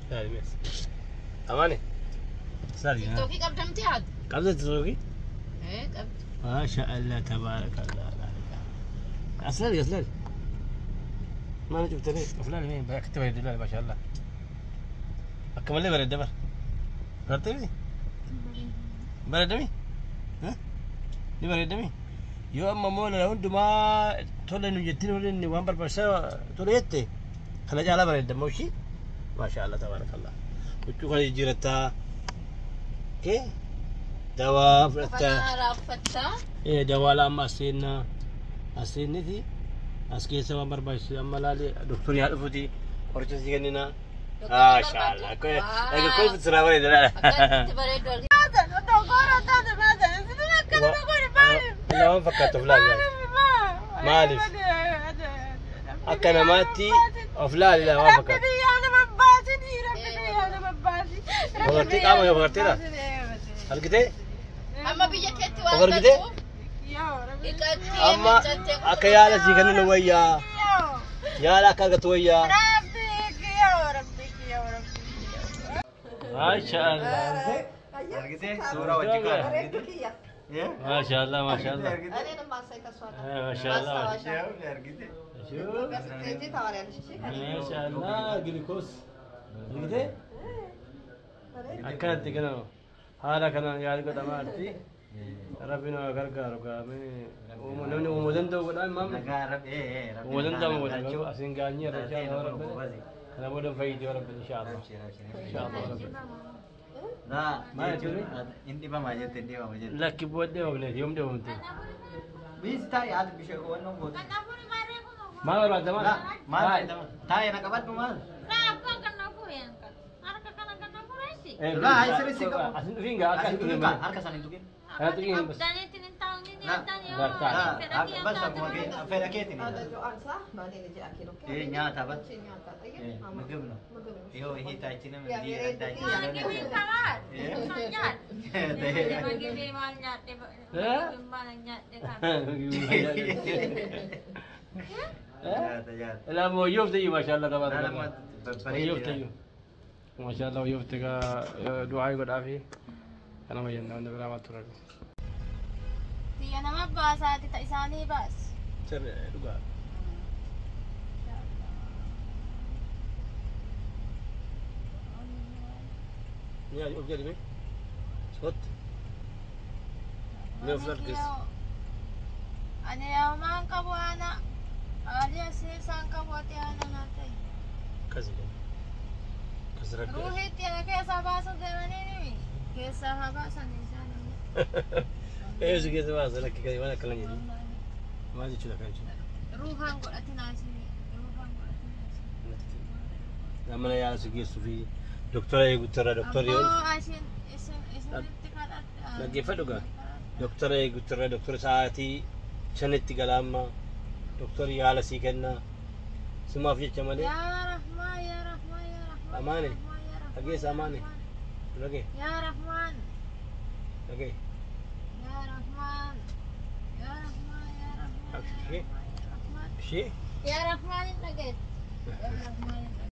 Laali mees. Amaane. Laali. Tiktookii qabdamti haadha. Qabda tiktookii? Ee qabdi. Maasha Allah tabaarakallah. As laali as laali. Maal cuftanii of laali mee akkatti bareeddu laali maasha Allah. Akka malee bareedda bara. Bareeddami? Bareeddami? Ni bareeddami? Yoo amma immoo na hundumaa tole nu jettiin waliin waan barbaachisaa tole jette kana caalaa bareedda immoo ishii. Maasha Allah tabaarakallah. Huccuu kana jijjiirattaa. Kee dawaa fudhattaa. Uffata haaraa uffattaa. Dawaa amma as seennaa. As seenniti as keessa waan barbaachisu amma laali doktorii haa dhufuti qoricha sii kenninaa. Maasha Allah. Akka kun sirraa bareeda laala. Akkatti bareeddu argina. Waan fakkaatu of laali. Maaliif? Akka namaatti of laali waan fakkaatu. Agartee qaama yoo agarteedha? Argitee? Amma biyya keetti Of waan argitee? galtuuf dhiqattee Amma miiccattee akka yaala sii kennu wayyaa. Yaala akka argattu wayyaa. Maasha Allah. Argitee suuraa wajjin kaa'an. Maasha Allah maasha Allah. Maasha Allah. Argitee. Maasha Allah gilikoos. Argitee? Akkanatti kana haala kanaan yaali godhamaa jirti. Rabbi nu haa gargaaru gaamee namni uumuu danda'u godhaa maamne. Uumuu danda'u godha garuu asiin gaanyee irra insha Allah rabbi. Kana booda fayyidee rabbi insha Allah. Insha Allah rabbi. Maal jechuun? Inni dhibamaa jette inni dhibama jette. Lakki booddee oomneeti yoom deemamte? Biisi taa'e haati bishee qowwannoon goote. Maal barbaadda maal? Maal taa'e na qabadhu maal? Asin dhufiin gaa akka Asin asin tuqin dhufin kaa harka isaanii tuqin. Kana tuqin bas. Bas akkuma kee fedha keetiin. Nyaata bas. ምግብ ነው። ይኸው ይሄ ታችንም እንዲህ ረዳችን Ilaa mooyyoof ta'ii maashaallah tabaaraka. Mooyyoof ta'ii. Maashaallah mooyyoof ta'ii du'aa godhaafi kanama jenna wanti biraa maaltu rabi. Xiyya nama baasaati ta isaanii baas. Sirri dhugaa. Ni of jedhime. Sot. Ni of largis. Ani yaamaan qabu ana. Ali asii isaan qabu ati ana naa ta'e. Kasi. Kasi rabbi. Ruuhii itti ana keessaa baasuu deemanii nimi. Keessaa haa baasan isaan. Eessu keessa baasa lakki kan waan akkana jedhu. Maal jechuudha kan jechuudha. Ruuhaan godhatinaa isinii. Ruuhaan godhatinaa isinii. Mana yaala si geessuu fi doktora eeguutti irraa doktorri yoo Abboo isin isin isinitti kadhadha. Dhaggeeffadhu gaa. Doktora eeguutti irraa doktora sa'aatii 5tti gala amma doktorri yaala sii kenna. Simaaf jecha malee. Yaa Rahmaan yaa Rahmaan yaa Rahmaan. Amaane. Yaa Rahmaan, Dhageessa amaane. Dhagee Yaa Rahmaan. dhagee. Yaa Rahmaan. Yaa Rahmaan yaa Rahmaan. Ishee Yaa Rahmaan. ishee Yaa Rahmaan hin dhageettu. Yaa Rahmaan hin dhageettu.